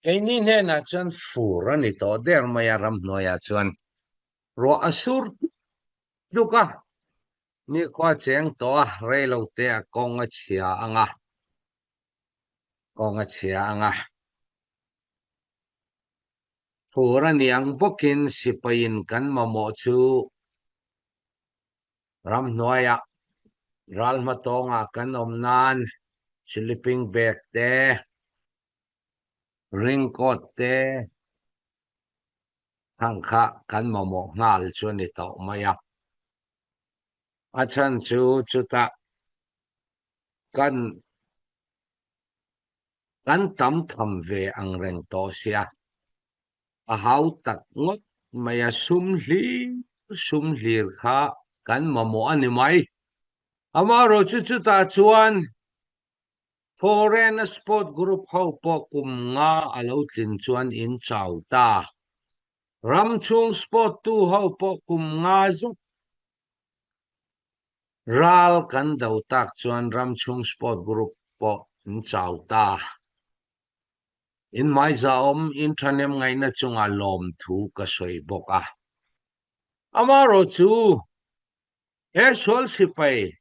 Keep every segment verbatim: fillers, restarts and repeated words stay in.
Keini hnenah chuan fur a ni tawh der mai a, ramhnuaiah chuan ruah a sur tuk a, nikhua cheng tawh a, reilote a kawng a chhia ang a, kawng a chhia ang a. Fur a ni ang bawkin sipaiin kan mamawh chu ramhnuaiah, ral hmatawngah kan awm nan, sleeping bag te, raincoat te, khang kha kan mamawh nghal chu a ni tawh mai a. A chhan chu chutah kan, kan tam tham ve ang reng tawh sia. A hau tak ngawt mai a, sum hlir, sum hlir kha kan mamawh a ni mai. Amaherawhchu chutah chuan Foreign sport group ho pawh kum nga a lo tlin chuan in chau ta. Ram chhung sport tu ho pawh kum nga zet ral kan do tak chuan ram chhung sport group pawh in chau ta. In hmaizah awm in thahnem ngaihna chungah lawmthu ka sawi bawk a. Amaherawhchu, he sual sipai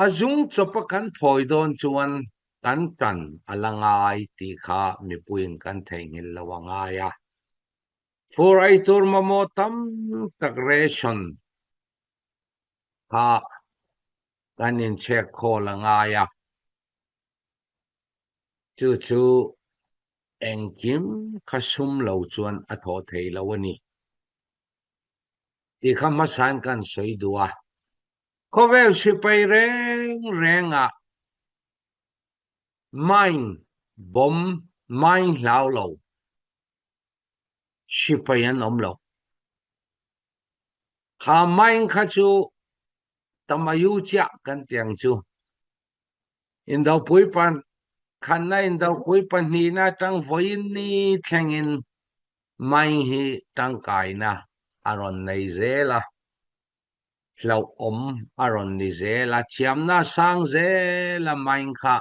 a zung chawpa kan phawi dawn chuan kan ṭan a la ngai tih kha mipuiin kan theihnghilh lo a ngai a. Fur ei tur mamawh tam tak ration kha kan inchhek khawl a ngai a. Chu chu engkim kha sum lo chuan a thawh thei lo a ni tih kha hmasan kan sawi duh a. Khawvel sipai reng rengah mine, bomb, mine hlau lo sipai an awm lo. Kha mine kha chu tamayu chiah kan tih ang chu. Indopui pakhatna, indopui pahnihna aṭang vawiin ni thlengin mine hi ṭangkaina a rawn nei zel a, hlauhawm a rawn ni zel a, thiamna sang zel a, mine kha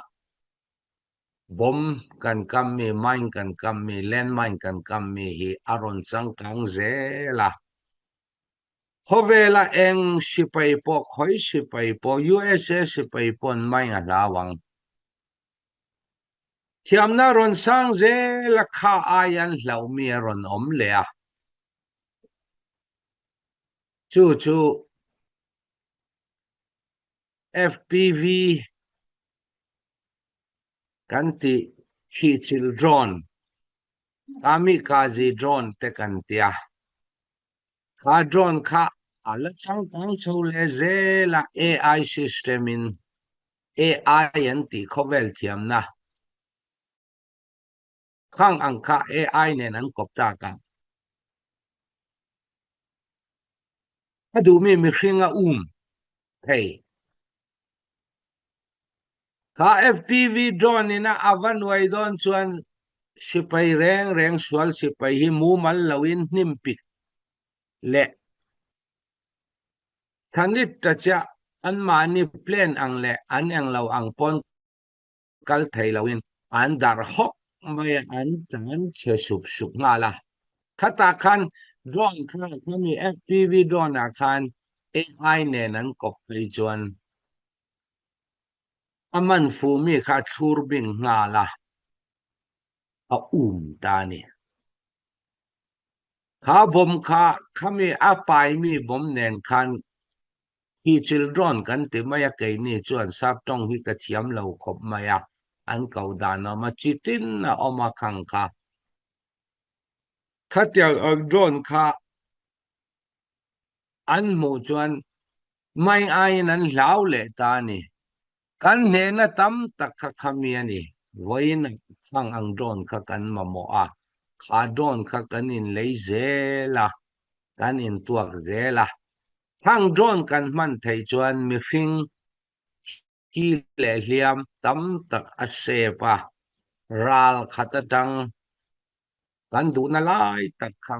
bomb kan kam mi, mine kan kam mi, landmine kan kam mi hi a rawn changkang zel a. Khawvela eng sipai pawh, khawi sipai pawh, U S A sipai pawhin mine a hlau ang. Thiamna rawn sang zel a, kha aiin hlauh mi a rawn awm leh a. Chu chu F P V kan tih, hihchilh drone, kamikaze drone te kan tia. Kha drone kha a la changkang chho leh zel a, A I system in, A I an tih, khawvel thiamna khang ang kha A I nen an kawp tak a. A duh mi mihring a um thei. Kha F P V drone ina a va nuai dawn chuan sipai reng reng, sual sipai hi mumal loin hnimpik leh thanit ta chiah anmahni plane ang leh an englo ang pawn kal thei loin an darh hawk mai a, an tlan chhe sup sup nghal a. Khatah khan drone kha, khami F P V drone ah khan A I nen an kawp phei chuan a man fuh mi kha thlur bing nghal a, a um ta a ni. Kha bomb kha, khami a pai mi bomb nen khan hihchilh drone kan ti mai a, keini chuan sap ṭawng hi ka thiam lo khawp mai a, an ko dan awm a, chitin a awm a khang kha. Khatiang ang drone kha an hmuh chuan mine aiin an hlau leh ta a ni. Kan hnehna tam tak kha khami a ni. Vawiin khang ang drone kha kan mamawh a, kha drone kha kan inlei zel a, kan intuak zel a. Khang drone kan hman theih chuan mihring ki leh hliam tam tak a sep a, ral khat aṭang kan duhna lai tak kha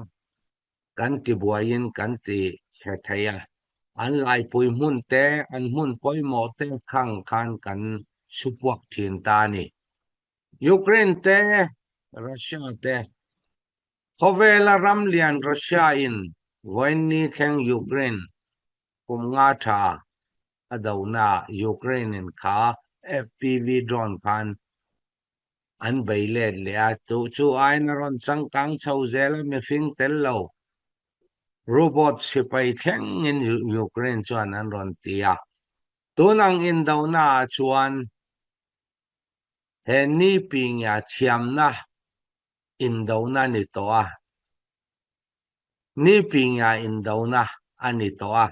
kan tibuaiin kan ti thei a, an laipui hmun te, an hmun pawimawh te khang khan kan supuak ṭhin ta a ni. Ukraine te, Russia te, khawvela ram lian Russia in vawiin ni thleng Ukraine kum nga ṭha a dona Ukraine in kha F P V drone khan an bei let leh a, chu, chu aiin a rawn changkang chho zel a, mihring tel lo, robot sipai thlengin U-, Ukraine chuan an rawn ti a. Tun ang indona ah chuan he ni pingia thiamna indona ni tawh a, ni pingia indona a ni tawh a.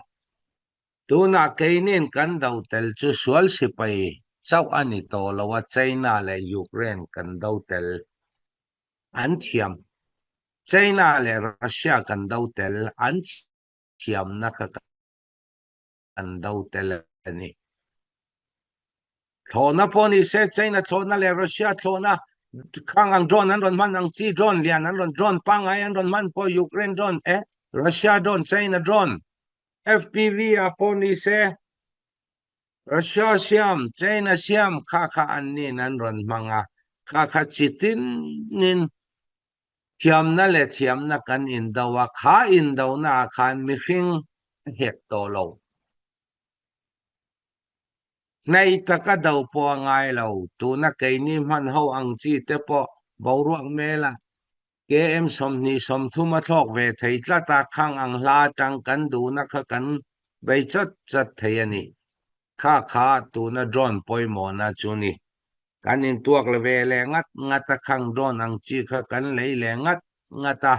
Tunah keinin kan do tel chu sual sipai chauh a ni tawh lo a, China leh Ukraine kan do tel an thiam. China leh Russia kan do tel an thiamna kha kan do tel a ni. Thlawhna pawh ni se, China thlawhna leh Russia thlawhna, khang ang drone an rawn hman ang chi, drone lian an rawn, drone pangngai an rawn hman pawh, Ukraine drone, eh, Russia drone, China drone, F P V a pawh ni se, Russia siam, China siam, kha kha an niin an rawn hmang a, kha kha chi tinin thiamna leh thiamna kan indo a, kha indona ah khan mihring a hek tawh lo. Hnaih taka do pawh a ngai lo, tuna keini hman ho ang chi te pawh boruak mela K M sawmhnih sawmthum a thlawk ve thei tlat a, khang ang hla aṭang kan duhna kha kan bei chat chat thei a ni. Kha kha tuna drone pawimawhna chu ni. Kan intuak leh ve leh ngat ngat a, khang drone ang chi kha kan lei leh ngat ngat a.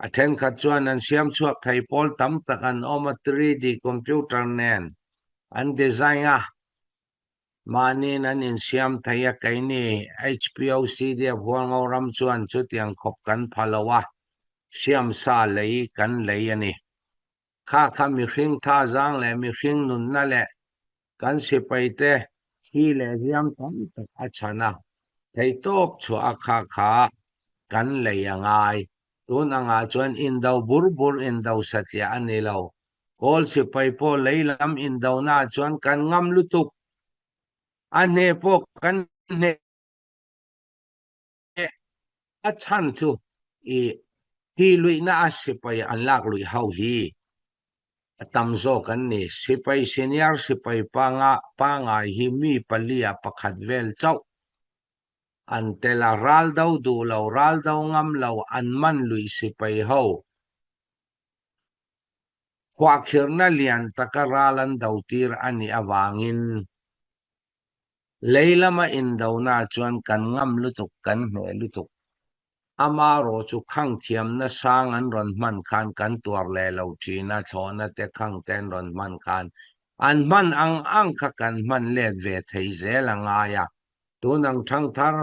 A ṭhenkhat chuan an siam chhuak thei pawl tam tak an awm a, three D computer nen an design a, mahniin an insiam thei a, keini H P O C D F Hualngo ram chuan chutiang khawp kan pha lo a, siam sa lei kan lei a ni. Kha kha mihring thazang leh mihring nunna leh kan sipaite thi leh ziam tam tak a chhan a, thei tawp chhuah a, kha kha kan lei a ngai. Tun angah chuan indo bur bur, indo satliah a ni lo. Kawl sipai pawh lei lam indona chuan kan ngam lutuk. A hne pawh kan hne a chhan chu i thi luihna a sipai an lak luih ho hi a tam zawk an ni. Sipai senior sipai panga, pangai hi mi palia pakhat vel chauh an tel a, ral do duh lo, ral do ngam lo, an man luih sipai ho khuahkhirhna lian taka ral an do tir a nih avangin, lei lama indona chuan kan ngam lutuk, kan hne lutuk. Amaherawhchu khang thiamna sang an rawn hman khan kan tuar leh lo ṭhin a, thlawhna te khang te an rawn hman khan an hman ang ang kha kan hman let ve thei zel a ngai a. Tun ang ṭhangthar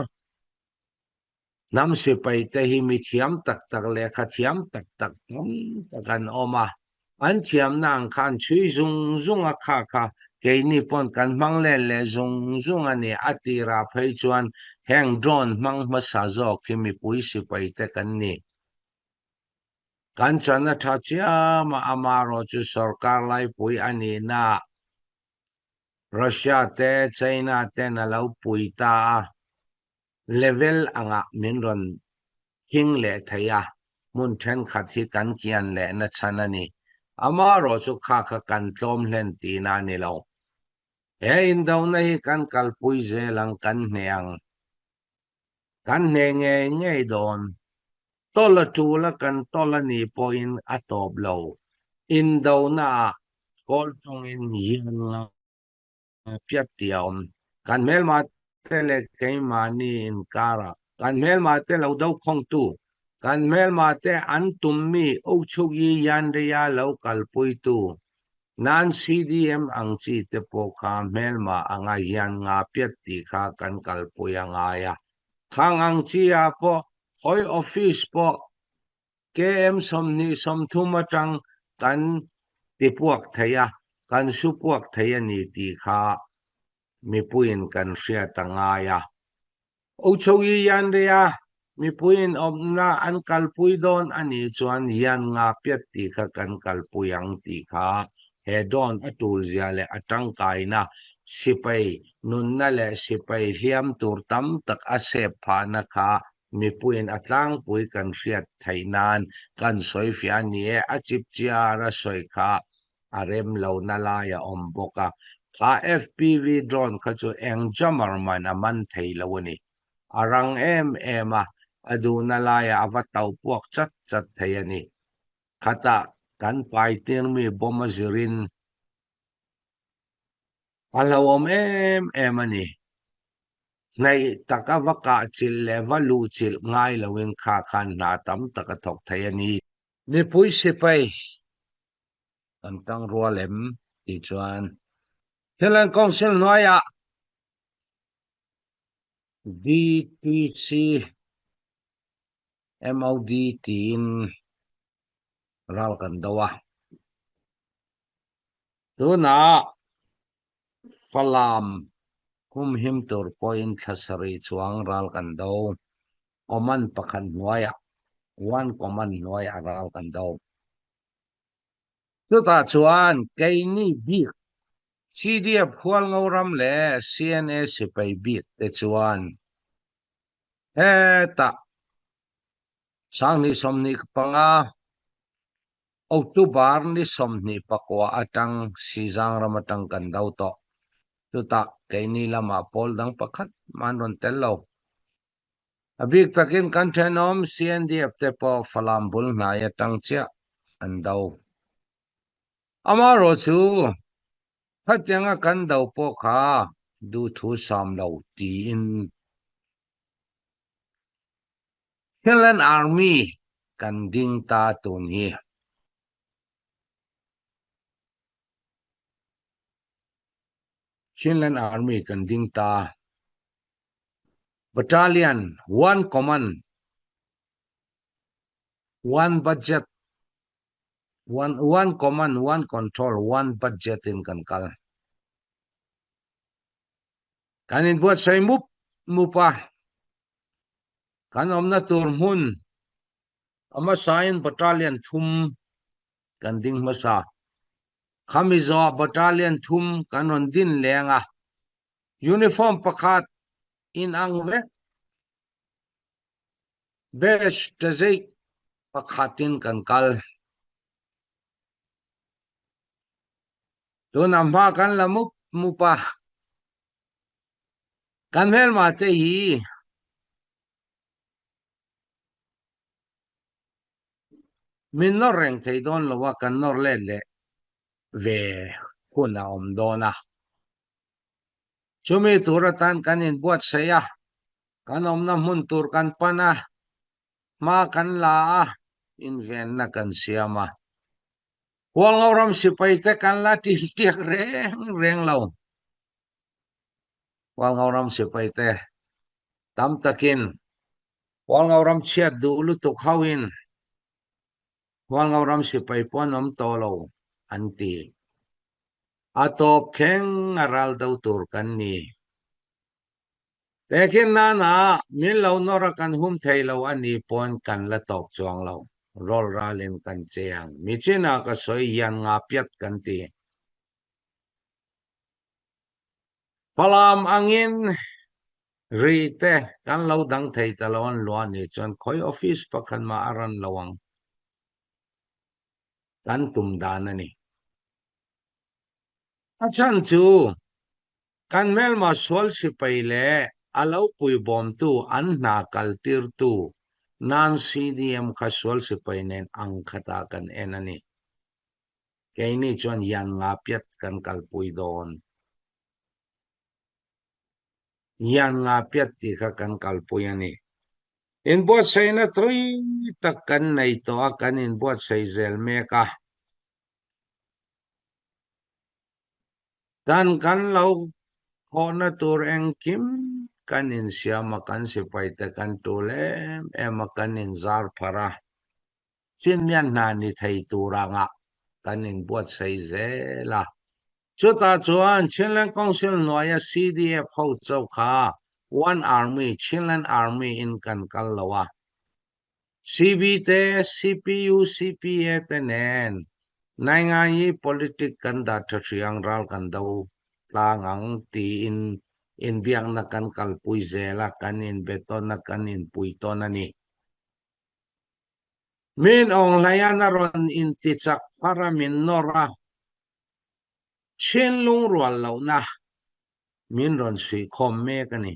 hnam sipaite hi mi thiam tak tak, lehkha thiam tak tak tam tak an awm a, an thiamna ang khan chhui zung zung a, kha kha keini pawn kan hmang let leh zung zung a ni. A tirah phei chuan heng drone hmang hmasa zawk hi mipui sipaite kan ni. Kan channa ṭha chiam a, amaherawhchu sawrkar laipui a nihna Russia te, China ten a lo pui ta a, level angah min rawn hing leh thei a, hmun ṭhenkhat hi kan kian leh nachhan a ni. Amaherawhchu kha kha kan tlawm hlen tihna a ni lo. He indona hi kan kalpui zel ang, kan hne ang. Kan hne ngei ngei dawn. Tawlh a tul a, kan tawlh a nih pawhin a tawp lo. Indona ah kawl tawngin zian nga piat tih a awm. Kan hmelmate leh keimahni inkara kan hmelmate lo do khawngtu, kan hmelmate an tum mi Ukchuk Yi Yandeya lo kalpuitu, nan C D M ang chi te pawh kha hmelma anga hian nga piat tih kha kan kalpui a ngai a. Khang ang chi a pawh, khawi office pawh K M sawmhnih sawmthum aṭang kan tipuak thei a, kan supuak thei a ni tih kha mipuiin kan hriat a ngai a. Ukchuk Yi Yandeya mipuiin awmna an kalpui dawn a nih chuan hian nga piat tih kha kan kalpui ang tih kha he drone a ṭul zia le a ṭangkaina, sipai nunna le sipai hliam tur tam tak a sep phahna kha mipuiin a tlangpui kan hriat theih nan kan sawi fiah a ni e, a chip chiar a sawi kha a rem lohna lai a awm bawk a. Kha F P V drone kha chu eng jammer man a man thei lo a ni. A rang em em a, a duhna lai a a va tau puak chat chat thei a ni. Khatah kan paitir mi bawm a zirin a hlauhawm em em a ni. Hnaih taka va kah chilh leh va luh chilh ngai loin kha khan hna tam tak a thawk thei a ni. Mipui sipai kan ṭangrual em ti chuan, Chinland Council hnuaiah D T C M O D tiin ral kan do a. Tunah Falam humhim tur pawhin thla sarih chuang ral kan do. Command pakhat hnuaiah, one command hnuaiah ral kan do. Chutah chuan keini bik, C D F Hualngo ram leh C N A sipai bik te chuan hetah sanghnih sawmhnih panga October ni sawmhnih pakua aṭang Sizang ram aṭang kan do tawh. Chutah keini lamah pawl dang pakhat man rawn tel lo. A bik takin kan ṭhenawm C N D F te pawh Falam bul hnai aṭang chiah an do. Amaherawhchu khatianga kan do pawh kha duhthu sam lo tiin Chinland Army kan ding ta tun hi. Chinland Army kan ding ta. Battalion, one command, one budget, one, one command, one control, one budget in kan kal. Kan inbuatsaih mup mup a, kan awmna tur hmun a hmasain battalion thum kan ding hmasa. Khami zawh battalion thum kan rawn din leng a, uniform pakhat in ang vek, badge tazeih pakhatin kan kal. Tun a hma kan la mup mup a, kan hmelma te hi min nawr reng thei dawn lo a, kan nawr let leh ve hun a awm dawn a. Chumi tur atan kan inbuatsaih a, kan awmna hmun tur kan pan a, hma kan la a, invenna kan siam a. Hualngo ram sipai te kan la ṭil ṭiak reng reng lo. Hualngo ram sipai te tam takin Hualngo ram chhiat duh lutuk hoin Hualngo ram sipai pawh an awm tawh lo an ti. A tawp thleng a ral do tur kan ni. Tehkhin nana min lo nawr a kan hum thei lo a ni pawhin kan la tawp chuang lo. Rawl ralin kan che ang. Mi china ka sawi, yan nga piat kan ti. Falam angin ri te kan lo dang thei ta lo an luah a nih chuan khawi office pakhat mah a ran lo ang. Kan tum dan a ni. A chhan chu kan hmelma sual sipai leh a lo puibawmtu an hna kaltirtu nan C D M kha sual sipai nen ang khatah kan en a ni. Keini chuan yan nga piat kan kalpui dawn. Yan nga piat tih kha kan kalpui a ni. Inbuatsaihna thui tak kan nei tawh a, kan inbuatsaih zel mek a. Tan kan lo khawhna tur engkim kan insiam a, kan sipai te kan tul em em a, kan inzar phar a. Chin mian hna ni thei tur anga kan inbuatsaih zel a. Chutah chuan Chinland Council hnuaia C D F ho chauh kha One Army, Chinland Army in kan kal lo a. C B te, C P U, C P A te nen naingan i politik kan dah ṭha hriang ral kan do tlang ang tiin inbiakna kan kalpui zel a, kan inbe tawn a, kan inpui tawn a ni. Min awng hlei a na rawn intichak phar a, min nawr a, Chin lungrual lohna min rawn suih khawm mek a ni.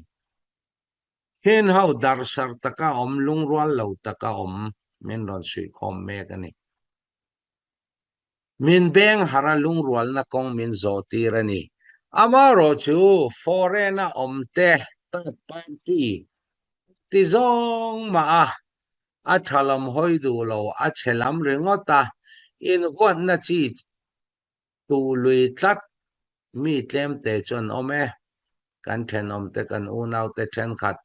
Chin ho darsar taka awm, lungrual lo taka awm min rawn suih khawm mek a ni. Min beng har a, lungrualna kawng min zawh tir a ni. Amaherawhchu foreign a awm te, third party ti zawng mah a, a ṭha lam hawi duh lo, a chhe lam ringawt a, inhuatna chi tuh lui tlat mi tlem te chu an awm e. Kan ṭhenawm te, kan unau te ṭhenkhat,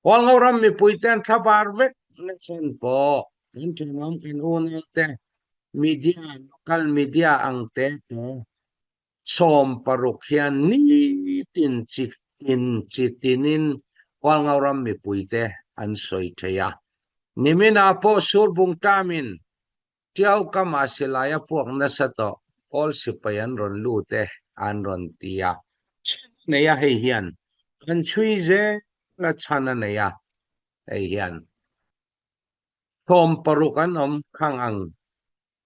Hualngo ram mipui te an thlabar vek na ṭhen pawh, kan ṭhenawm, kan unau te, media, local media ang te pawh sawm paruk hian nitin chi tin, chi tinin Hualngo ram mipui te an sawi thei a. Niminah pawh Surbung tamin Tiau kama silai a puak nasa tawh Kawl sipai an rawn lut e, an rawn ti a. Chhan a nei a hei hian, kan chhui zel a chhan a nei a hei hian. Sawm paruk an awm khang ang,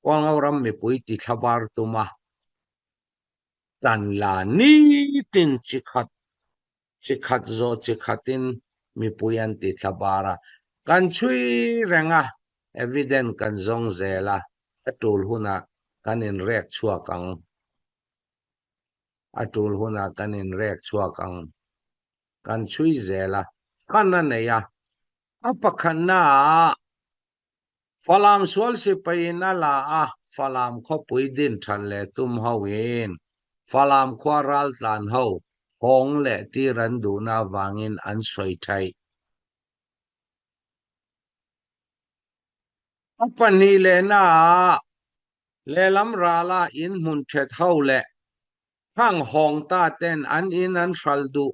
Hualngo ram mipui ti thlabar tum a, tan la nitin chi khat, chi khat zawh chi khatin mipui an ti thlabar a. Kan chhui reng a, evidence kan zawng zel a, a tul hunah kan inrek chhuak ang. A tul hunah kan inrek chhuak ang. Kan chhui zel a, kan a nei a. A pakhatnaah Falam sual sipaiin a la a, Falam khawpui din ṭhat leh tum hoin Falam khua raltlan ho hawng leh tir an duhna avangin an sawi thei. A pahnih lehnaah lehlam rala inhmun ṭhet ho leh hang hawng ta ten an in an hral duh,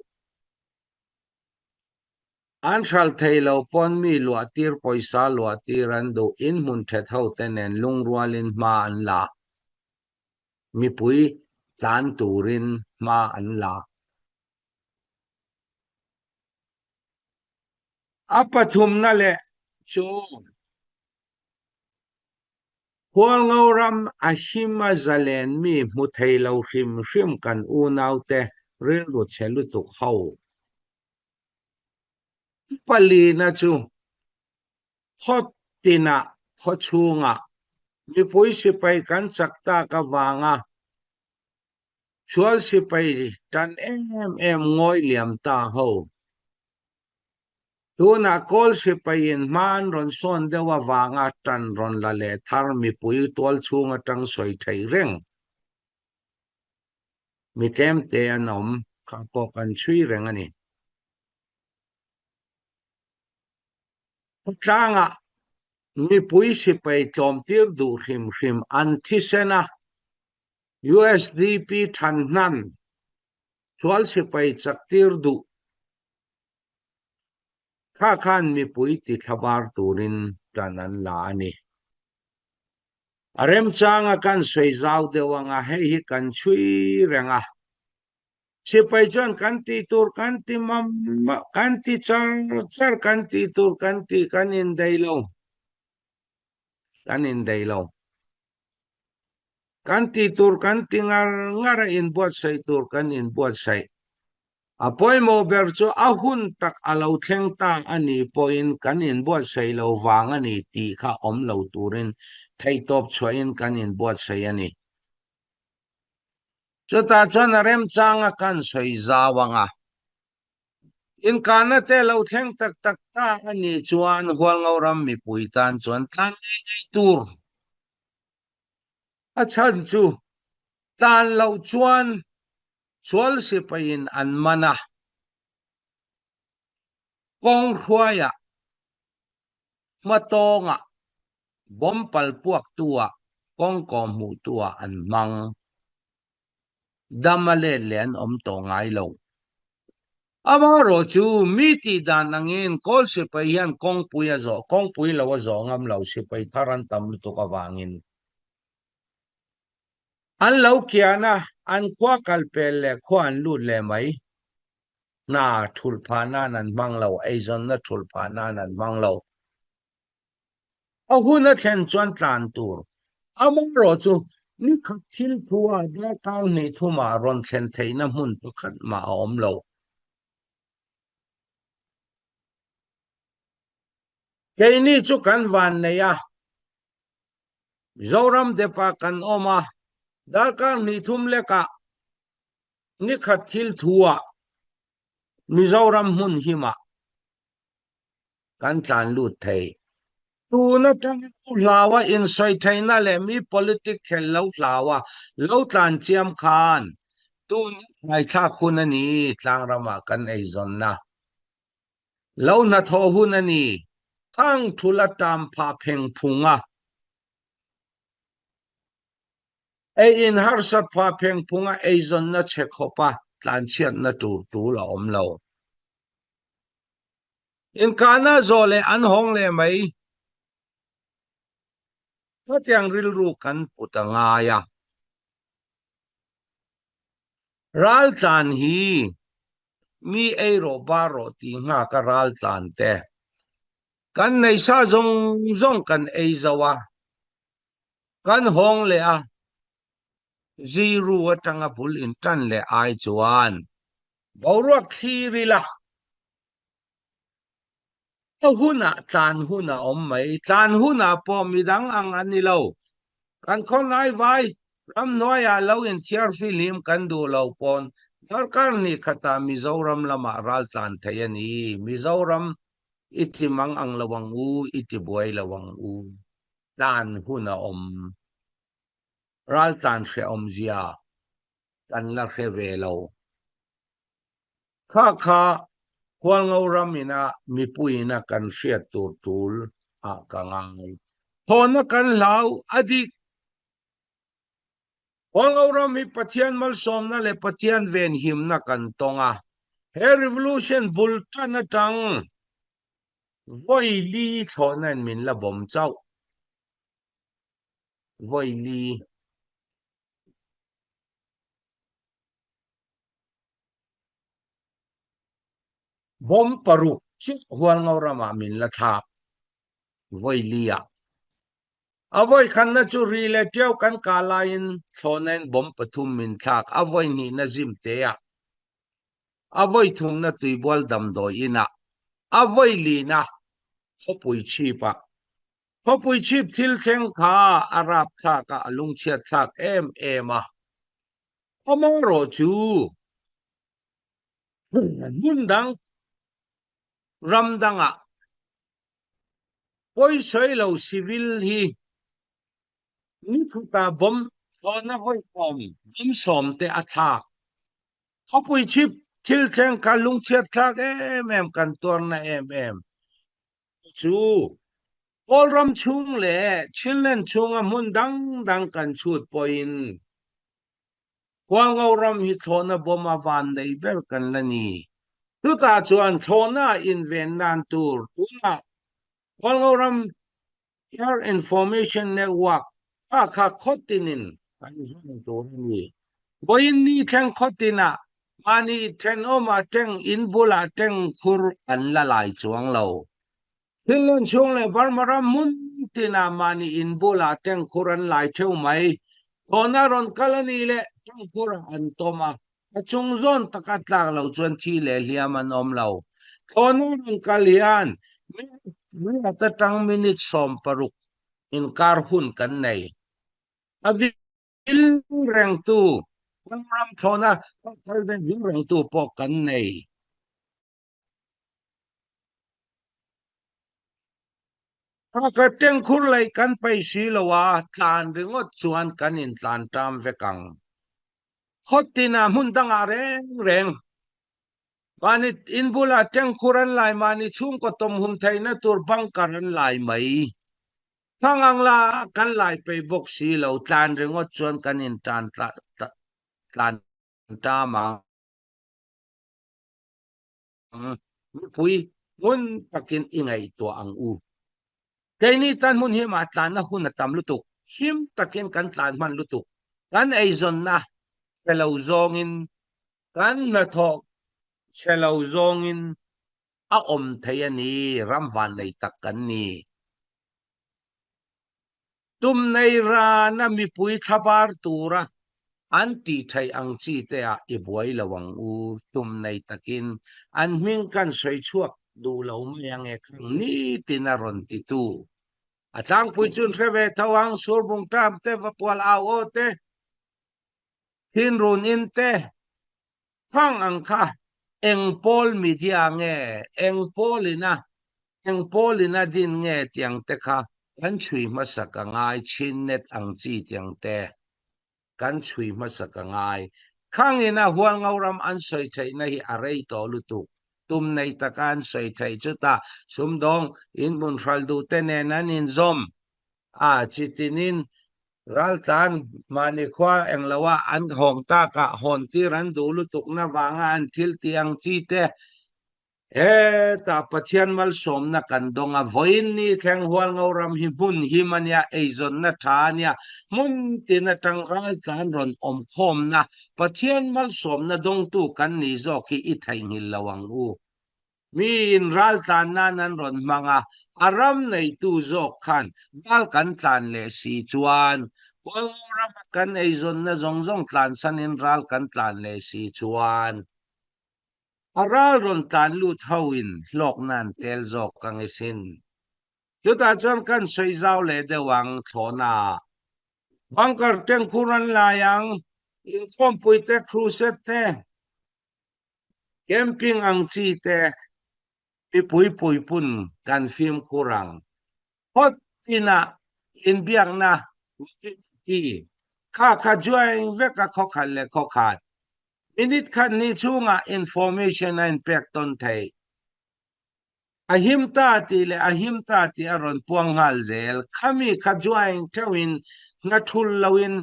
an hral thei lo pawn mi luahtir, pawisa luahtir an duh, inhmun ṭhet ho te nen lungrualin hma an la, mipui tlan turin hma an la. A pathumna leh chu Hualngo ram a him a zalen mi hmu thei lo hrim hrim kan unaute rilru chhe lutuk ho. Palina chu khaw tinah, khaw chhungah mipui sipai kan chak tak avanga sual sipai ṭan em em ngawi liam ta ho. Tunah Kawl sipaiin hma an rawn sawn deuh avanga ṭan rawn la leh thar mipui tualchhung aṭang sawi thei reng mi tlemte an awm kha pawh kan chhui reng a ni. Khawtlangah mipui sipai tlawmtir duh hrim hrim an thisen a, U S D P ṭhan hnan sual sipai chaktir duh kha khan mipui ti thlabar turin ṭan an la a ni. A remchanga kan sawi zau deuh anga hei hi kan chhui reng a. Sipai chuan kan tih tur kan ti mam, kan ti char char, kan tih tur kan ti, kan indei lo. Kan indei lo. Kan tih tur kan ti ngar ngar a, inbuatsaih tur kan inbuatsaih. A pawimawh ber chu a hun tak a lo thleng ta a ni pawhin kan inbuatsaih lo vang a ni tih kha awm lo turin theihtawp chhuahin kan inbuatsaih a ni. Chutah chuan a remchanga kan sawi zau ang a, inkahna te lo thleng tak tak ta a nih chuan Hualngo ram mipui tan chuan tlan ngei ngei tur a chhan chu tlan loh chuan sual sipaiin an man a, kawng hruaiah, hmatawngah, bawm pal puaktuah, kawng kawhhmuhtuah an hmang. Dam a let leh an awm tawh ngai lo. Amaherawhchu mi tih dan angin Kawl sipai hian kawngpui a zawh, kawngpui lo a zawh ngam lo, sipai thar an tam lutuk avangin An lo kiana, an khua kal pel le khua an lut le mai. Na thulphana nan hmang lo, ei zonna thulphana nan hmang lo. A hun a thlen chuan tlan tur. Amaherawhchu, ni khat thil thu a, darkar hnih thuma rawn thlen theihna hmun pakhat mah a awm lo. Keini chu kan vannei a, Mizoram depa kan awm a, darkar hnih thum leka ni khat thil thu a, Mizoram hmun hima kan tlan lut thei. Tun aṭang lo hlau a, insawi theihna leh mi politic khel lo hlau a, lo tlan chiam khan, tun hmaithlak hun a ni, tlangrama kan eizawnna lo hnathawh hun a ni, khang thula ṭam phah pheng phunga, ei inharsat phah pheng phunga eizawnna chhe khawpa tlanchhiatna tur tul a awm lo. Inkahna zawh leh an hawng leh mai. Khatiang rilru kan put a ngai a. Raltlan hi mi ei rawh bar rawh ti nghak a raltlan te. Kan neihsa zawng zawng kan ei zo a. Kan hawng leh a. Ziru aṭanga bul inṭan leh ai chuan boruak thlir ila. A hunah tlan hun a awm mai. Tlan hunah pawh midang ang a ni lo. Kan khawnai vai ramhnuaiah lo inthiar fihlim kan duh lo pawn, darkar hnih khatah Mizoram lamah raltlan thei a ni. Mizoram i ti mang ang lo ang u, i ti buai lo ang u. Tlan hun a awm. Raltlan hreawm zia kan la hre ve lo. Kha kha Hualngo ram ina mipuina kan hriat tur tul ah ka ngai. Thawnna kan hlau a dik. Hualngo ram hi Pathian malsawmna leh Pathian venhimna kan tawng a. He revolution bul ṭan aṭang vawi li thlawhna in min la bawm chauh. Vawi li. Bawm paruk chu Hualngo ramah min la thlak. Vawi li ah. A vawi khatna chu ri leh tiau kan kah laiin thlawhna in bawm pathum min thlak. A vawi hnihna Zimte ah. A vawi thumna Tuibual damdawi inah. A vawi lina Khawpui chhip ah. Khawpui chhip thil thleng kha a rapthlak a, a lungchhiat thlak em em a. Amaherawhchu, hmun dang, ram dangah pawisawi lo civil hi ni khatah bawm thlawhna vawi sawm, bawm sawm te a thlak. Khawpui chhip thil thleng kha lungchhiat thlak em em, kan tuarna em em. Chu Kawlram chhung leh Chinland chhunga hmun dang dang kan chhut pawhin Hualngo ram hi thlawhna bawm a vannei ber kan la ni. Chutah chuan thlawhna inven nan tur tunah Hualngo ram Air Information Network kha kha khawtinin kan hman tur a ni. Vawiin ni thleng khawtinah mahni ṭhenawm aṭang in bulah ṭengkhur an la lai chuang lo. Chinland chhung leh Burma ram hmun tinah mahni in bulah ṭengkhur an lai theuh mai. Thlawhna rawn kal a ni leh ṭengkhur an tawm a. A chung zawn taka tlak lo chuan thi leh hliam an awm lo. Thlawhna rawn kal hian minute, minute aṭang minute sawm paruk inkar hun kan nei. A vil rengtu, ram thlawhna kal vel vil rengtu pawh kan nei. Kha kha ṭengkhur laih kan paih si lo a, tlan ringawt chuan kan intlan ṭam vek ang. Khawtinah hmun dangah reng reng. Mahni in bulah ṭengkhur an lai, mahni chhungkaw tawmhum theihna tur bunker an lai mai. Khang ang la kan lai peih bawk si lo, tlan ringawt chuan kan intlan tla-, tla-, tlan ṭam ang. Mipui, hmun takin i ngaihtuah ang u. Keini tan hmun hi mah tlanna hun a tam lutuk, him takin kan tlan hman lutuk. Kan eizonna ṭha lo zawngin, kan hnathawh ṭha lo zawngin a om thei a ni, ram vannei tak kan ni. Tumnei rana mipui thlabar tura an tih theih ang chite ah i buai lo ang u. Tumnei takin an hming kan sawi chhuak duh lo mai ang e khang, nitin a rawn titu. A tlangpui chun hre ve tho ang, Surbung ṭam te, Vapual Au Aw te, Thinrun In te, khang ang kha, eng pawl media nge, eng pawl ina, eng pawl ina din nge tiang te kha kan chhui hmasak a ngai, Chin Net ang chi tiang te kan chhui hmasak a ngai. Khang ina Hualngo ram an sawi theihna hi a rei tawh lutuk. Tumnei taka an sawi theih chu ta, sumdawng in hmun hralh duh te nen an inzawm a, chi tinin raltlan mahni khua englo a an hawng tak a hawntir an duh lutukna vanga an thil tih ang chi te. Heta Pathian malsawmna kan dawng a, vawiin ni thleng Hualngo ram hi hmun him a nia, eizawnna ṭha a nia, hmun tin aṭang raltlan rawn awmkhawmna, Pathian malsawmna dawngtu kan ni zawk hi i theihnghilh lo ang u. Miin raltlan nan an rawn hmang a, a ram neitu zawk khan ral kan tlan leh si chuan, Hualngo rama kan eizawnna zawng zawng tlansanin ral kan tlan leh si chuan, a ral rawn tlan lut hoin hlawkna an tel zawk ang i sin. Chutah chuan kan sawi zau leh deuh ang thlawna. Bunker teng khu ran lai ang, inkhawmpui te, crusade te, camping ang chi te, mipui puipun kan fimkhur ang. Hawt ina inbiakna, kha kha join vek a, khawkhat leh khawkhat. Minute khat ni chhunga information a inpek tawn thei. A him ta tih leh a him ta tih a rawn puang nghal zel. Khami kha join theuhin hna thul loin,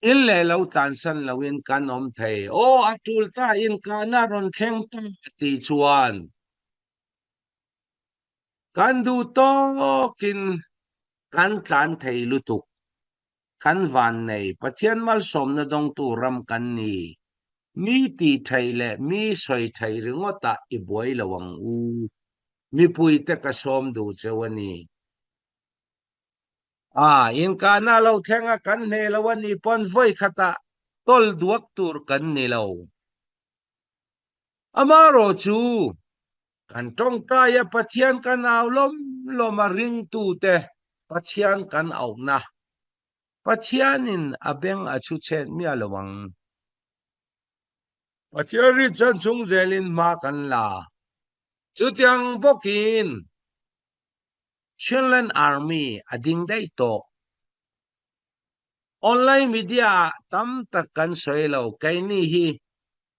in leh lo tlansan loin kan awm thei. Aw, a tul ta, inkahna rawn thleng ta tih chuan, kan duh tawkin kan tlan thei lutuk. Kan vannei, Pathian malsawmna dawngtu ram kan ni. Mi tih theih leh mi sawi theih ringawtah i buai lo ang u. Mipui te ka sawm duh cheu a ni. A, inkahna lo thlenga kan hneh lo a ni pawn vawi khata tawl duak tur kan ni lo. Amaherawhchu, kan ṭawngṭaia Pathian kan au lawm lawm a, ringtute Pathian kan auhna, Pathianin a beng a chhuchhet miah lo ang. Pathian rit chan chung zelin hma kan la. Chutiang bawkin, Chinland Army a ding daih tawh. Online media ah tam tak kan sawi lo, keini hi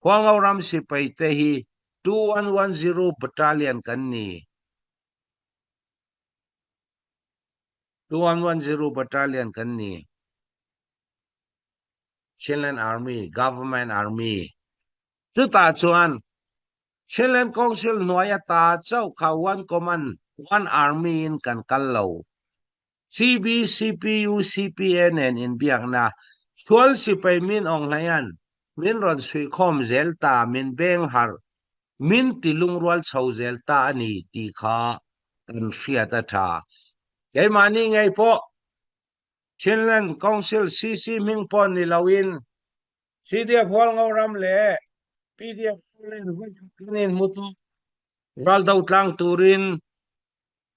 Hualngo ram sipai te hi two one one zero battalion kan ni. Two one one zero battalion kan ni. Chinland Army, Government Army. Chutah chuan Chinland Council hnuaia ta chauh kha one command, one army in kan kal lo. C B, C P U, C P A nen inbiakna, sual sipai min awng hlaiin min rawn suihkhawm zel ta, min beng harh, min ti lungrual chho zel ta a ni tih kha kan hriat a ṭha. Keimahni ngei pawh Chinland Council C C hming pawh ni loin, C D F Hualngo ram leh P D F nen vawi khat kan inhmu tawh, ral do tlang turin,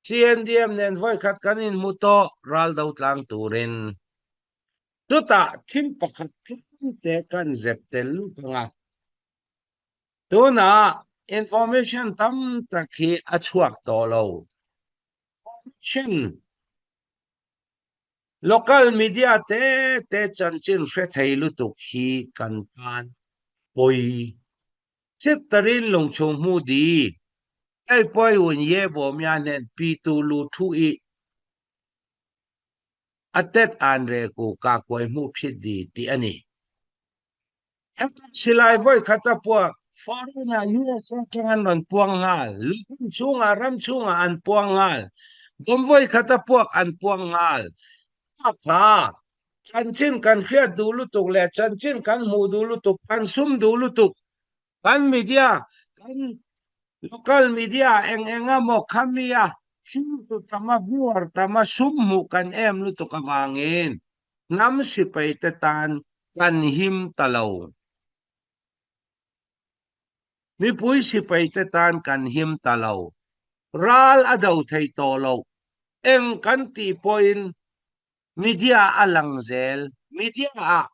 C N D M nen vawi khat kan inhmu tawh, ral do tlang turin. Chutah thil pakhat tlangte kan zep tel lut ang a. Tunah information tam tak hi a chhuak tawh lo. Chin local media te te chanchin hre thei lutuk hi kan tan pawi. Chit tarin lungchhung hmu di. Ei pawi un ye bo mia nen pi tu lu thu i a tet an re ku ka kuai hmu phit di tih a ni. Heta silai vawi khata puak, foreign-a U S aṭanga an rawn puang nghal, lukhum chhunga, ram chhunga an puang nghal, bawm vawi khata puak an puang nghal. Kha Chanchin kan hriat duh lutuk le chanchin kan hmuh duh lutuk, kan sum duh lutuk. Kan media, kan local media eng eng a maw, khami a, thil tu tam a, viewer tam a, sum hmuh kan em lutuk avangin hnam sipaite tan kan him ta lo. Mipui sipaite tan kan him ta lo. Ral a do thei tawh lo. Eng kan tih pawhin media a lang zel. Media ah,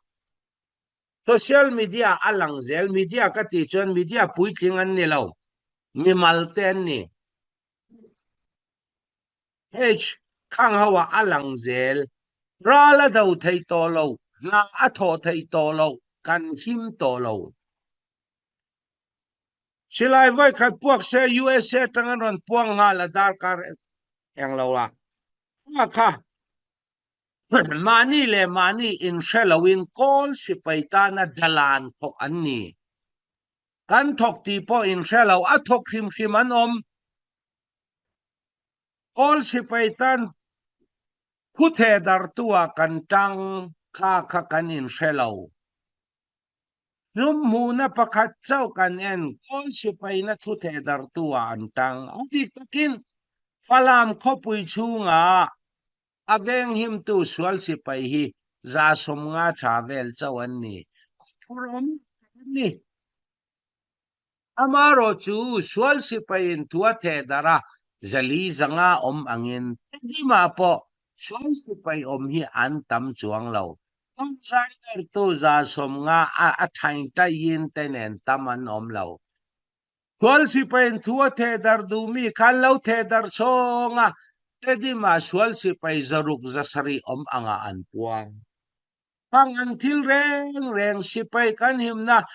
social media a lang zel. Media ka tih chuan media puitling an ni lo. Mimalte an ni. H khang ho ah a lang zel. Ral a do thei tawh lo. Hna a thawh thei tawh lo. Kan him tawh lo. Silai voi khat puak se U S A aṭang an rawn puang nghal a darkar eng lo a. Kha kha. Mahni leh mahni inhre loin Kawl sipai tana dalan thawk an ni. Kan thawk tih pawh inhre lo, a thawk hrim hrim an awm. Kawl sipai tan thuthehdartu a kan ṭang kha kha kan inhre lo. Hnam hmuhna pakhat chauh kan en, Kawl sipaina thuthehdartu a an ṭang. A dik takin Falam khawpui chhunga a veng himtu sual sipai hi za sawmnga ṭha vel chauh an ni. Kawr awm an ni. Amaherawhchu sual sipaiin thu a thehdarh a, zali zanga awm angin, Tedimah pawh sual sipai awm hi an tam chuang lo. Kawng zaidartu za sawmnga a, a ṭhain ṭaiin te nen tam an awm lo. Sual sipaiin thu a thehdarh duh mi khan lo thehdarh chhawng a, Tedimah sual sipai zaruk zasarih awm anga an puang. Khang an thil reng reng, sipai kan himna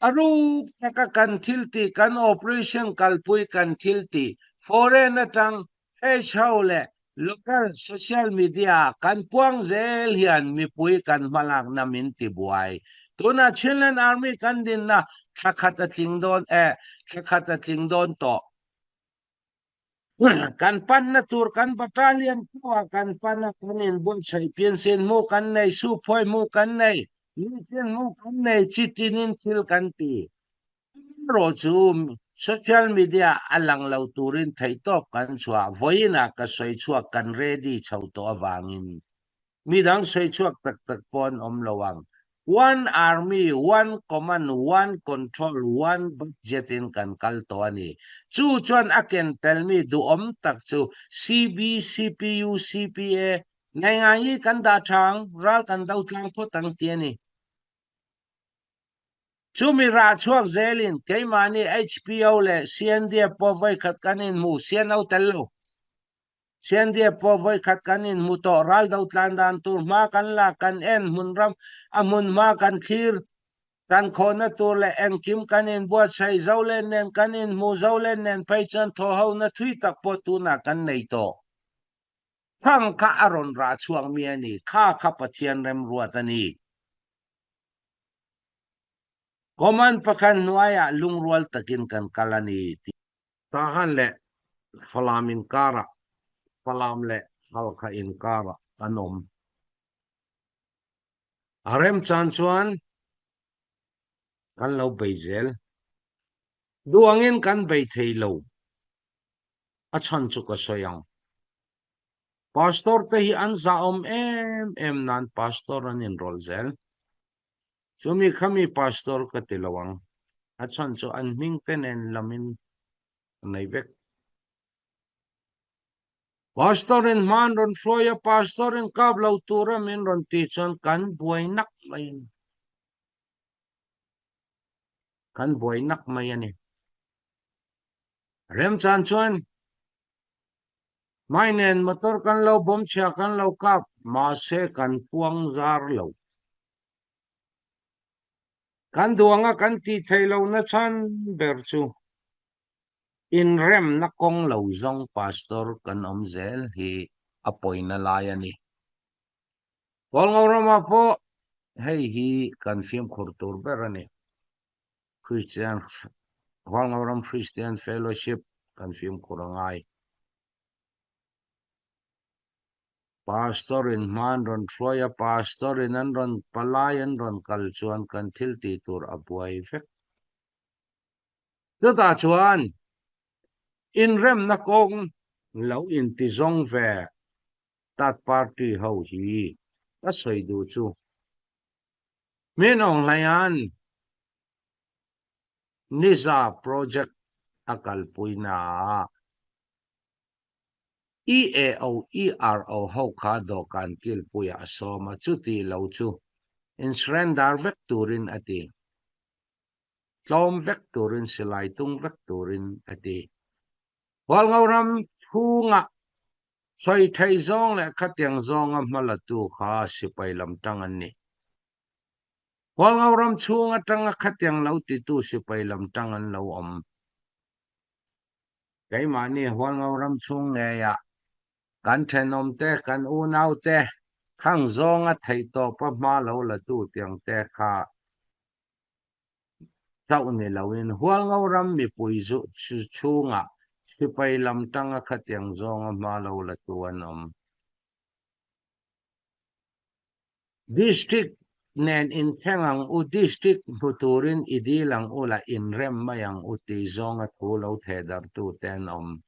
a ruk taka kan thil tih, kan operation kalpui kan thil tih, foreign aṭang H O leh local social media kan puang zel hian mipui kan hmalakna min tibuai. Tuna Chinland Army kan dinna thla khat a tling dawn, eh, thla khat a tling dawn tawh. Kan panna tur kan battalion pawha kan pan a, kan inbuatsaih, piansin hmu kan nei, suphuai hmu kan nei, nichin hmu kan nei, chitinin thil kan ti. Amaherawhchu social media a lang lo turin theihtawp kan chhuah, vawiinah ka sawi chhuak kan ready chho tawh avangin. Midang sawi chhuak tak tak pawh an awm lo ang. One army, one command, one control, one budget in kan kal tawh a ni. Chu chuan a ken tel mi duhawm tak chu C B, C P U, C P A, naingangi kan dah ṭha ang, ral kan do tlang phawt ang tih a ni. Chumi rah chhuak zelin keimahni H P O leh C N D F pawh vawikhat kan inhmu, C N O tel lo. C N D F pawh vawikhat kan inhmu tawh, ral do tlan dan tur hma kan lak, kan en, hmun ram a hmun hma kan thlir, kan khawhna tur leh engkim kan inbuatsaih, Zoland nen kan inhmu, Zoland nen phei chuan thawhhona thui tak pawh tunah kan nei tawh. Khang kha a rawn rah chhuak mi a ni, kha kha Pathian remruat a ni. Command pakhat hnuaiah lungrual takin kan kal a ni tih. Tahan leh Falam inkarah, Falam leh Halkha inkarah kan awm. A remchan chuan kan lo bei zel. Duh angin kan bei thei lo. A chhan chu ka sawi ang. Pastor te hi an zahawm em em nan pastor an inrawl zel. Chumi khami pastor ka ti lo ang. A chhan chu an hming te nen lamin a nei vek. Pastor in hma an rawn hruai a, pastor in kap lo tura min rawn tih chuan kan buai nak mai a ni. Kan buai nak mai a ni. Remchan chuan mai nen motor kan lo bawmchhia, kan lo kap, mahse kan puang zar lo. Kan duh anga kan tih theih lohna chhan ber chu inremna kawng lo zawng pastor kan awm zel hi a pawina lai a ni. Hualngo ramah pawh hei hi kan fimkhur tur ber a ni. Christian, Hualngo ram Christian Fellowship kan fimkhur a ngai. Pastor in hman rawn hruai a, pastor in an rawn palai an rawn kal chuan kan thil tih tur a buai vek. Chutah chuan inremna kawng lo inti zawng ve tat party ho hi ka sawi duh chu. Min Aung Hlaing-an Niza project a kalpuina a E A O, E R O ho kha dawhkan kilpuiah a sawm a, chuti lo chu insurrender vek turin a ti. Tlawm vek turin, silai tung vek turin a ti. Hualngo ram chhunga sawi thei zawng leh khatiang zawnga hmalatu kha sipai lam tang an ni. Hualngo ram chhung atanga khatiang lo titu sipai lam tang an lo awm. Keimahni Hualngo ram chhung ngeia kan ṭhenawm te, kan unau te, khang zawnga theihtawpa hma lo latu tiang te kha chauh ni loin, Hualngo ram mipui zu chu chhunga sipai lam tanga khatiang zawnga hma lo latu an awm. District nen inthleng ang u, district hmu turin i dil ang u la, inrem mai ang u ti zawnga thu lo thehdartu te an awm.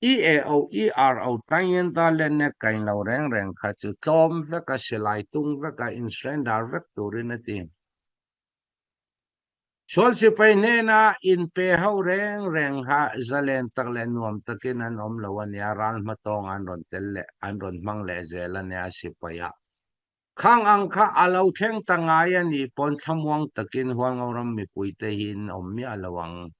E A O, E R O ṭangin ta le nek kain lo reng reng kha chu tlawm veka, silai tung veka, insurrender vek turin a ti. Sual sipai hnena inpe ho reng reng kha zalen tak leh nuam takin an awm lo a nia, ral hma tawng an rawn tel leh, an rawn hmang leh zel a nia, sipaia khang ang kha a lo thleng ta ngai a ni pawn thlamuang takin Hualngo ram mipuite hi in awm miah lo ang.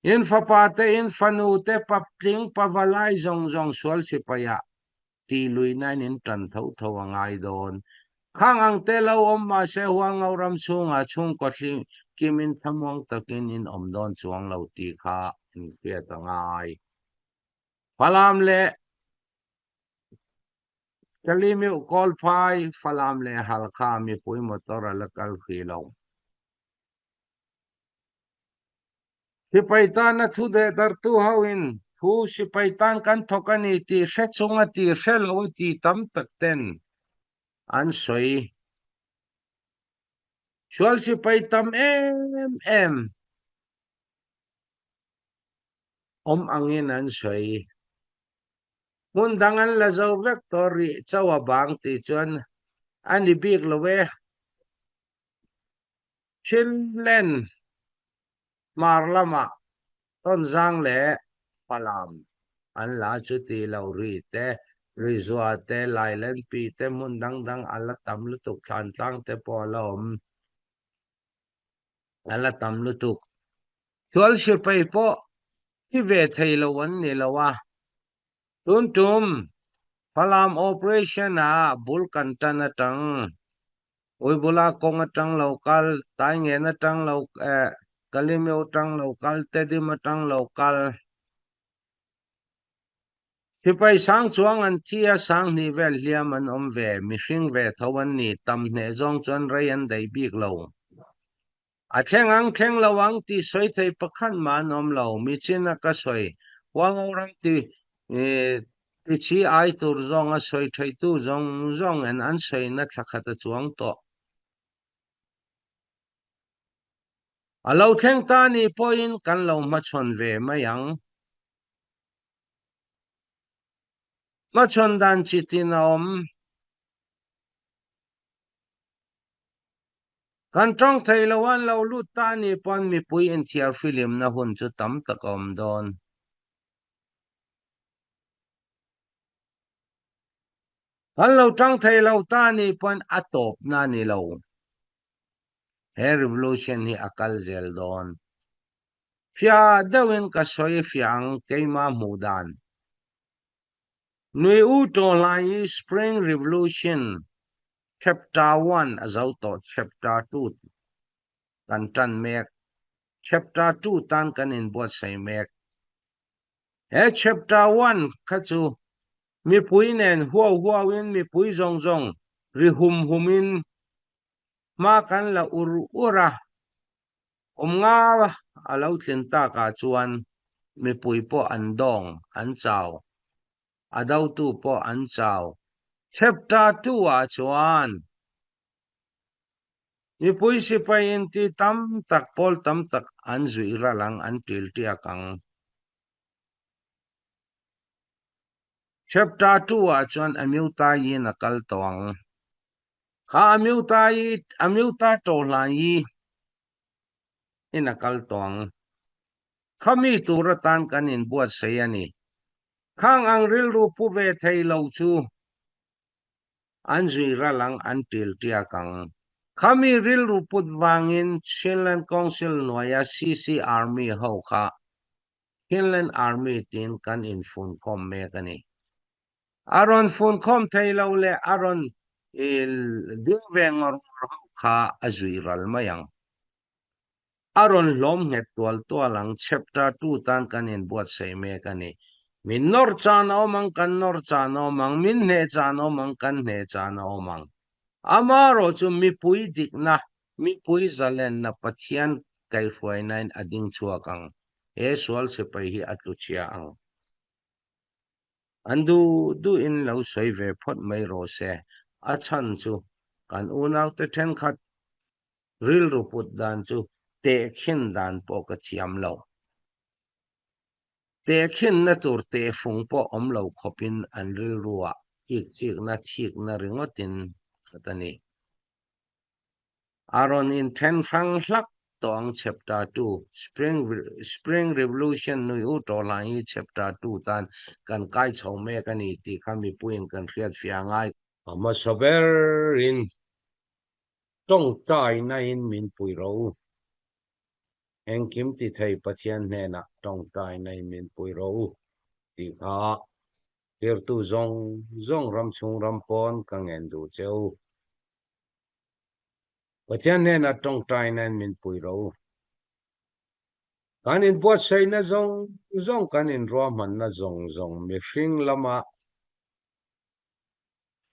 In fapa te, in fanu te, pa tling pa valai zawng zawng sual sipaia tih luina in in ṭan tho tho a ngai dawn. Khang ang te lo awm mahse, Hualngo ram chhunga chhungkaw tling kimin thlamuang takin in awm dawn chuang lo ti kha in hriat a ngai. Falam leh Kalaymyo, Kawlphai, Falam leh Halkha mipui motor a la kal hrih lo. Sipai tana thu dehdartu hoin, thu sipai tan kan thawk a ni tih hre chung a, tih hre lo a ti tam tak ten an sawi. Sual sipai tam em em awm angin an sawi. Hmun dang an la zo vek tawh, rih chauh a bang tih chuan a ni bik lo e. Chinland, Hmar lamah Tonzang leh Falam an la, chuti lo, Ri te, Rizua te, Lailenpi te, hmun dang dang a la tam lutuk, Thlantlang te pawh a la awm. A la tam lutuk. Sual sipai pawh thi ve thei lo an ni lo a. Tun ṭum Falam operation-a bul kan ṭan aṭang, Uibula kawng aṭang lo kal, Taingen aṭang lo, eh, Kalaymyo aṭang lo kal, Tedim aṭang lo kal. Sipai sang chuang an thi a, sang hnih vel hliam an awm ve, mihring ve tho an ni, tam hneh zawng chuan rei an daih bik lo. A thleng ang thleng lo ang tih sawi thei pakhat mah an awm lo, mi china ka sawi. Hualngo ram ti, eh, ti chi ai tur zawnga sawi theitu zawng zawng in an sawina thla khat a chuang tawh. A lo thleng ta ni pawhin kan lo hmachhawn ve mai ang. Hmachhawn dan chitin a awm. Kan ṭawng thei lo an lo lut ta ni pawn mipui inthiar filimna hun chu tam tak a awm dawn. Kan lo ṭang thei lo ta ni pawn a tawpna ni lo. He revolution hi a kal zel dawn. Fiah deuhin ka sawi fiah ang keima hmuh dan. Nui u tawh hlai Spring Revolution chapter one a zo tawh chapter two kan ṭan mek. Chapter two tan kan inbuatsaih mek. He chapter one kha chu mipui nen huau huauin, mipui zawng zawng ri hum humin hma kan la ur ur a, awm nga a lo tlin takah chuan mipui pawh an dawng, an chau. a dotu pawh an chau. Chapter two ah chuan mipui sipai inti tam tak, pawl tam tak an zuih ral ang, an ṭil tiak ang. Chapter two ah chuan Amiutai in a kal tawh ang. Kha Amiutai, Amiutai Tawhlai in a kal tawh ang. Khami tur atan kan inbuatsaih a ni. Khang ang rilru pu ve thei lo chu an zui ral ang, an ṭil tiak ang. Khami rilru put vangin Chinland Council hnuaia C C Army ho kha Chinland Army tiin kan infun khawm mek a ni. A rawn fun khawm thei lo leh a rawn, eh, ding ve ngawr ngawr ho kha a zui ral mai ang. A rawn hlawm nghet tual tual ang. Chapter two tan kan inbuatsaih mek a ni. Min nawr chan a awm ang, kan nawr chan a awm ang, min hneh chan a awm ang, kan hneh chan a awm ang. Amaherawhchu mipui dikna, mipui zalenna Pathian kaihhruainain a ding chhuak ang. He sual sipai hi a tlu chhia ang. An duh duhin lo sawi ve phawt mai rawh se. A chhan chu kan unaute ṭhenkhat rilru put dan chu tehkhin dan pawh ka thiam lo. Tehkhinna tur tehfung pawh awm lo khawpin an rilruah chikchikna thikna ringawtin khat a ni. A rawn inthen hrang hlak tawh ang. Chapter two, Spring Re-, Spring Revolution nui u tawh lai hi chapter two tan kan kai chho mek a ni tih kha mipuiin kan hriat fiah a ngai. A hmasa berin ṭawngṭainain min pui ro u. Engkim ti thei Pathian hnenah ṭawngṭainain min pui ro u tih kha thlirtu zawng zawng ram chhung ram pawn ka ngen duh che u. Pathian hnenah ṭawngṭainain min pui ro u. Kan inbuatsaihna zawng zawng, kan inruahmanna zawng zawng, mihring lama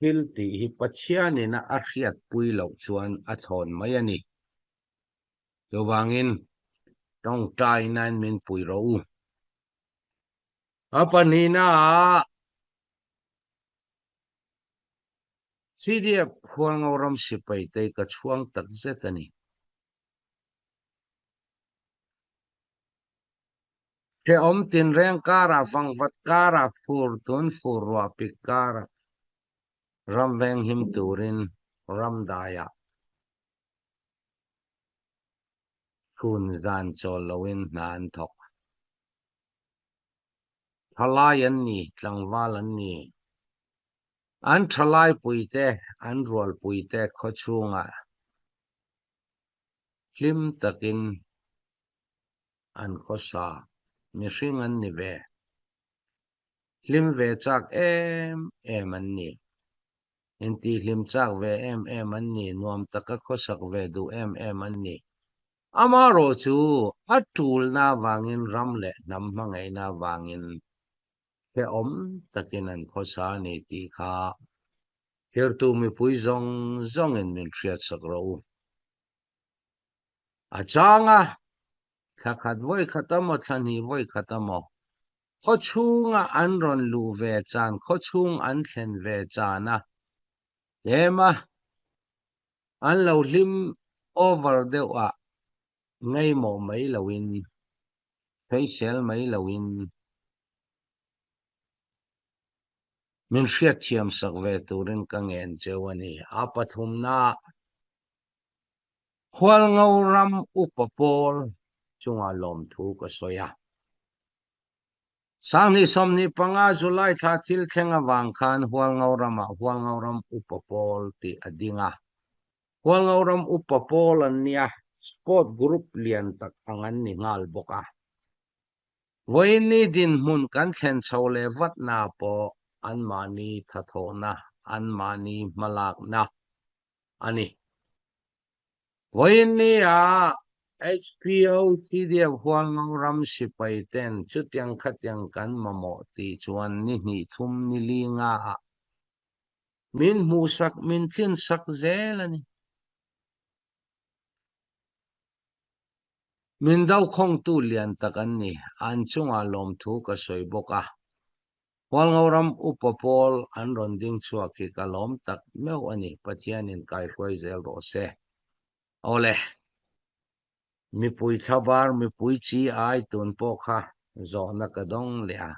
thil tih hi Pathianin a hriatpui loh chuan a thlawn mai a ni. Chuvangin ṭawngṭainain min pui ro u. A pahnihna ah C D F Hualngo ram sipai te ka chhuang tak zet a ni. Ṭhe awm tinreng kara, vangvat kara, fur tun fur ruahpik kara ram venghim turin ram daiah chhun zan chawl loin hna an thawk. Ṭhalai an ni, tlangval an ni. An ṭhalai pui te, an rualpui te khawchhungah hlim takin an khawsa mihring an ni ve. Hlim ve chak em em an ni. Inti hlim chak ve em em an ni, nuam taka khawsak ve duh em em an ni. Amaherawhchu a ṭulna vangin, ram leh hnam hmangaihna vangin ṭhe awm takin an khawsa a ni tih kha thlirtu mipui zawng zawngin min hriatsak rawh u. A changa thla khat vawi khat emaw, thla hnih vawi khat emaw, khawchhunga an rawn luh ve chan, khawchhung an thlen ve chana, ema an lo hlim over deuh a, ngaimawh mai loin, theihsel mai loin, min hriatthiam sak ve turin ka ngen che u a ni. A pathumna, Hualngo ram upa pawl chunga lawmthu ka sawi a. Sanghnih sawmhnih panga July thla thil thleng avang khan Hualngo ramah Hualngo ram upa pawl tih a ding a. Hualngo ram upa pawl an nia, sport group lian tak ang an ni nghal bawk a. Vawiin ni dinhmun kan thlen chho leh vatna pawh anmahni thathawhna, anmahni hmalakna a ni. Vawiin ni a H P O C D F Hualngo ram sipai ten chutiang khatiang kan mamawh tih chuan ni hnih thum ni li nga ah min hmuhsak, min tlinsak zel a ni. Min do khawngtu lian tak an ni, an chungah lawmthu ka sawi bawk a. Hualngo ram upa pawl an rawn ding chhuak hi ka lawm tak meuh a ni. Pathianin kaihruai zel rawh se. Awle, mipui thlabar, mipui chi ai tun pawh kha zawhna ka dawng leh a.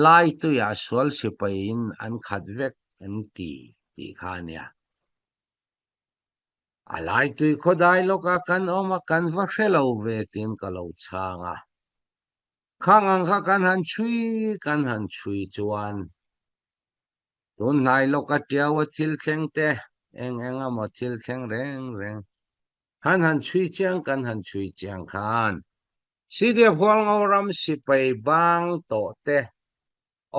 Laituiah sual sipaiin an khat vek an ti tih kha a nia. A laitui khaw dai lawka kan awm a, kan va hre lo ve tiin ka lo chhang a. Khang ang kha kan han chhui, kan han chhui chuan, tun hnai lawka tiau a thil thleng te, eng eng emaw thil thleng reng reng, han han chhui chiang, kan han chhui chiang khan, CDF Hualngo ram sipai bang tawh te,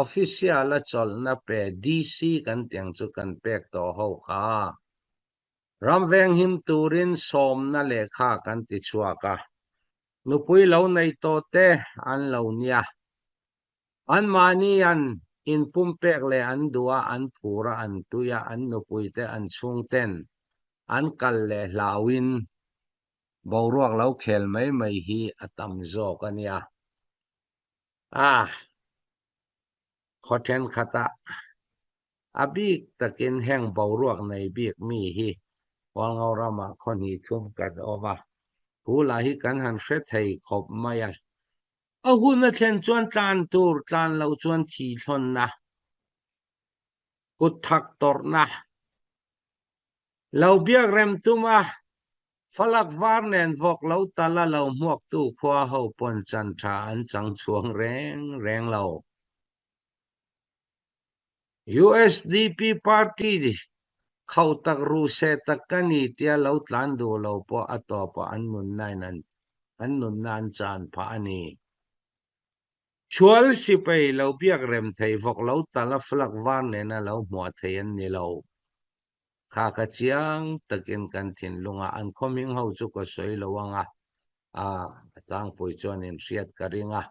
official a chawlhna pe, DC kan tiang chu kan pek tawh ho kha. Ram veng him turin sawmna lehkha kan ti chhuak a. Nupui lo nei tawh te an lo nia. Anmahni an inpumpek leh an duh a, an phur a, an tui a, an nupui te an chhungten an kal leh hlauin boruak lo khel mai mai hi a tam zawk a nia. A, khaw ṭhenkhatah a bik takin heng boruak nei bik mi hi Hualngo ramah khaw hnih thlum kan awm a, thu lah hi kan han hre thei khawp mai a. A hun a thlen chuan tlan tur, tlan loh chuan thi thlawnna, kut thak tawrhna, lo biak rem tuma, falak var nen vawk lo tala lo hmuaktu khua ho pawn chan ṭha an chang chuang reng reng lo. USDP party khauh tak ruhseh tak ka ni tia lo tlan duh lo pawh a tawpah an nunna in an, an nunna an chan phah a ni. Sual sipai lo biak rem thei vawk lo tala falak var nena lo hmuah thei an ni lo. Kha ka chiang takin kan thinlunga an khawming ho chu ka sawi lo anga, a, a tlangpui chuan in hriat ka ring a.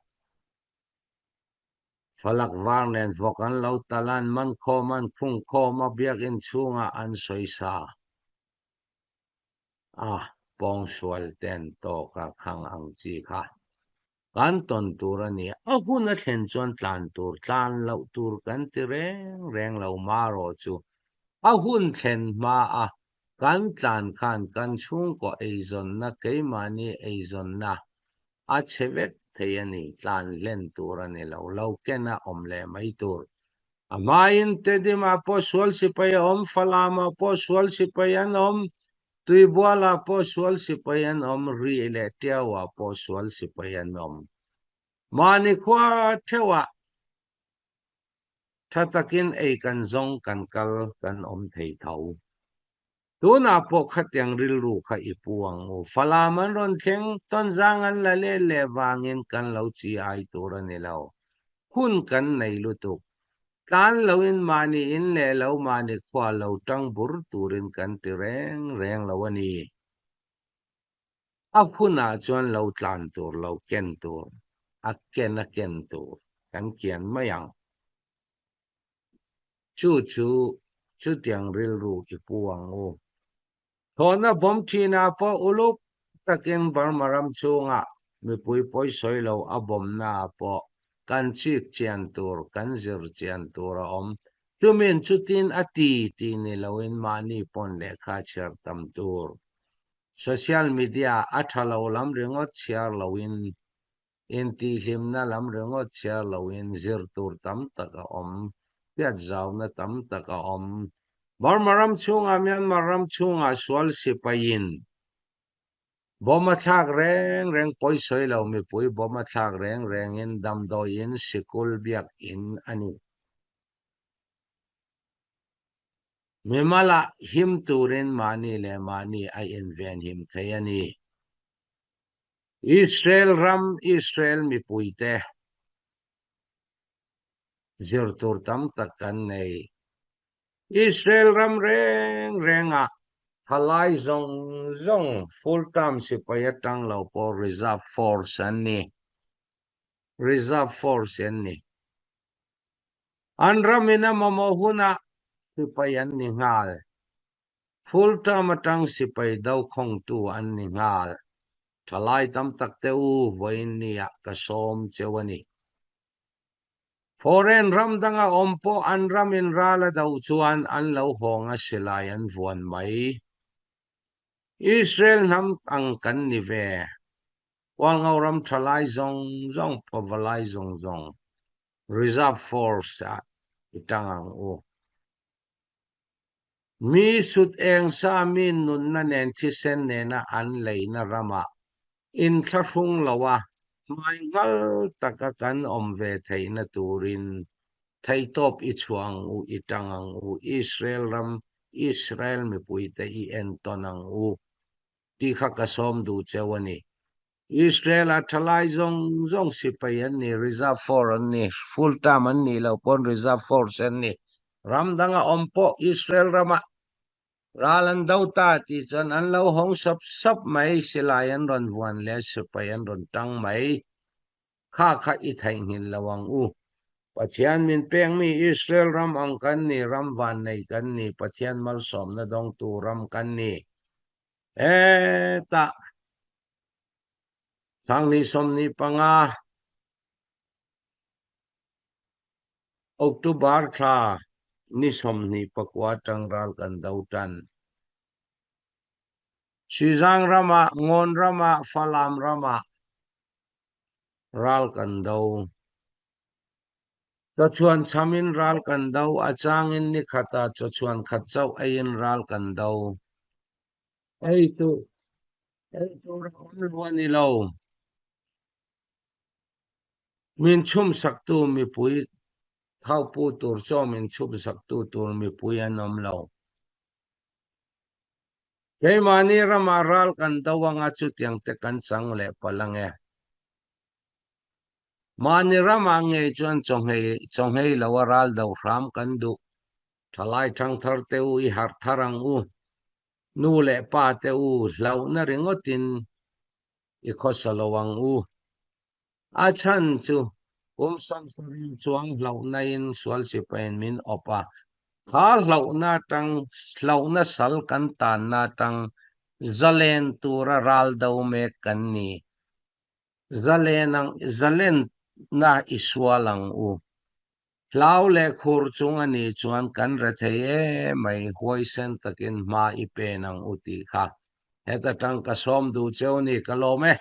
Falak var nen vawk an lo talan man khawm an khung khawm a biak in chhunga an sawi sa. A, pawngsual ten tawka khang ang chi kha kan tawn tur a ni. A hun a thlen chuan tlan tur, tlan loh tur kan ti reng reng lo mah rawh chu. A hun thlen hma a kan tlan khan kan chhungkaw eizawnna, keimahni eizawnna a chhe vek thei a ni, tlan hlen tur a ni lo, lo ken a awm leh mai tur. A hmain Tedimah pawh sual sipai a awm, Falamah pawh sual sipai an awm, Tuibualah pawh sual sipai an awm, Rih leh Tiauah pawh sual sipai an awm. Mahni khua theuhah ṭha takin ei kan zawng kan kal kan awm thei tho. Tunah pawh khatiang rilru kha i pu ang u. Falam an rawn thleng, Tonzang an la let leh vangin kan lo chi ai tur a ni lo. Hun kan nei lutuk. Tlan loin mahni in leh lo mahni khua lo ṭang bur turin kan ti reng reng lo a ni. A hunah chuan lo tlan tur, lo ken tur, a ken a ken tur kan kian mai ang. Chu chu, chutiang rilru i pu ang u. Thawhna bawm ṭhinah pawh uluk takin Burma ram chhungah mipui pawisawi lo a bawmnaah pawh kan chik chian tur, kan zir chian tur a awm. Chumin chutin a ti tih ni loin mahni pawn lehkha chhiar tam tur. Social media a ṭha lo lam ringawt chhiar loin, intihhlimna lam ringawt chhiar loin zir tur tam tak a awm, hriat zauna tam tak a awm. Burma ram chhungah, Myanmar ram chhungah sual sipaiin bawm a thlak reng reng, pawisawi lo mipui bawm a thlak reng rengin damdawiin sikul biak in a ni. Mimalah him turin mahni leh mahni a inven him thei a ni. Israel ram, Israel mipuite zir tur tam tak kan nei. Israel ram reng rengah thalai zawng zawng, full time sipai aṭang lo pawh reserve force an ni. Reserve force an ni. An ramin a mamawh hunah sipai an ni nghal. Full time aṭang sipai do khawngtu an ni nghal. Thalai tam tak te u vawiin niah ka sawm cheu a ni. Foreign ram danga om pawh an ramin ral a do chuan an lo hawng a, silai an vuan mai. Israel hnam ang kan ni ve. Kualngo ram ṭhalai zawng zawng, pavalai zawng zawng, reserve force-ah i ṭang ang u. Mi sut eng sa, mi nunna nen thisen nena an leina ramah inthlahrung lo a, hmai nghal taka kan awm ve theihna turin theihtawp i chhuah ang u, i ṭang ang u, Israel ram, Israel mipuite i entawn ang u, tih kha ka sawm duh cheu a ni. Israel-a ṭhalai zawng zawng sipai an ni, reserve force an ni, full time an nih loh pawn reserve force an ni. Ram danga awm pawh Israel ramah ral an do ta tih chuan an lo hawng sawp sawp mai, silai an rawn vuan leh sipai an rawn ṭang mai. Kha kha i theihnghilh lo ang u. Pathian min pek mi Israel ram ang kan ni, ram vannei kan ni, Pathian malsawmna dawngtu ram kan ni. Heta sanghnih sawmhnih panga October thla ni sawmhnih pakua aṭang ral kan do ṭan. Sizang ramah, Ngawn ramah, Falam ramah ral kan do. Chawchhuan chhamin ral kan do, a changin ni khata chawchhuan khat chauh eiin ral kan do. Ei tur, ei tur a awm lo a ni lo. Min chhumsaktu mipui, thau pu tur chawh min chhumsaktu tur mipui an awm lo. Keimahni ramah ral kan do anga chutiang te kan chang leh palh ang e. Mahni ramah ngei chuan chawnghei, chawnghei lo a ral do hram kan duh. Ṭhalai ṭhangthar te u, i harh thar ang u. Nu leh pa te u, hlauhna ringawtin i khawsa lo ang u. A chhan chu kum sawmsarih chuang hlauhna in sual sipaiin min awp a, kha hlauhna aṭang, hlauhna sal kan tanna aṭang zalen tura ral do mek kan ni. Zalen ang, zalenna i sual ang u. Hlau leh khur chung a nih chuan kan rethei em mai, huaisen takin hma i pen ang u tih kha heta ṭang ka sawm duh cheu a ni, ka lawm e.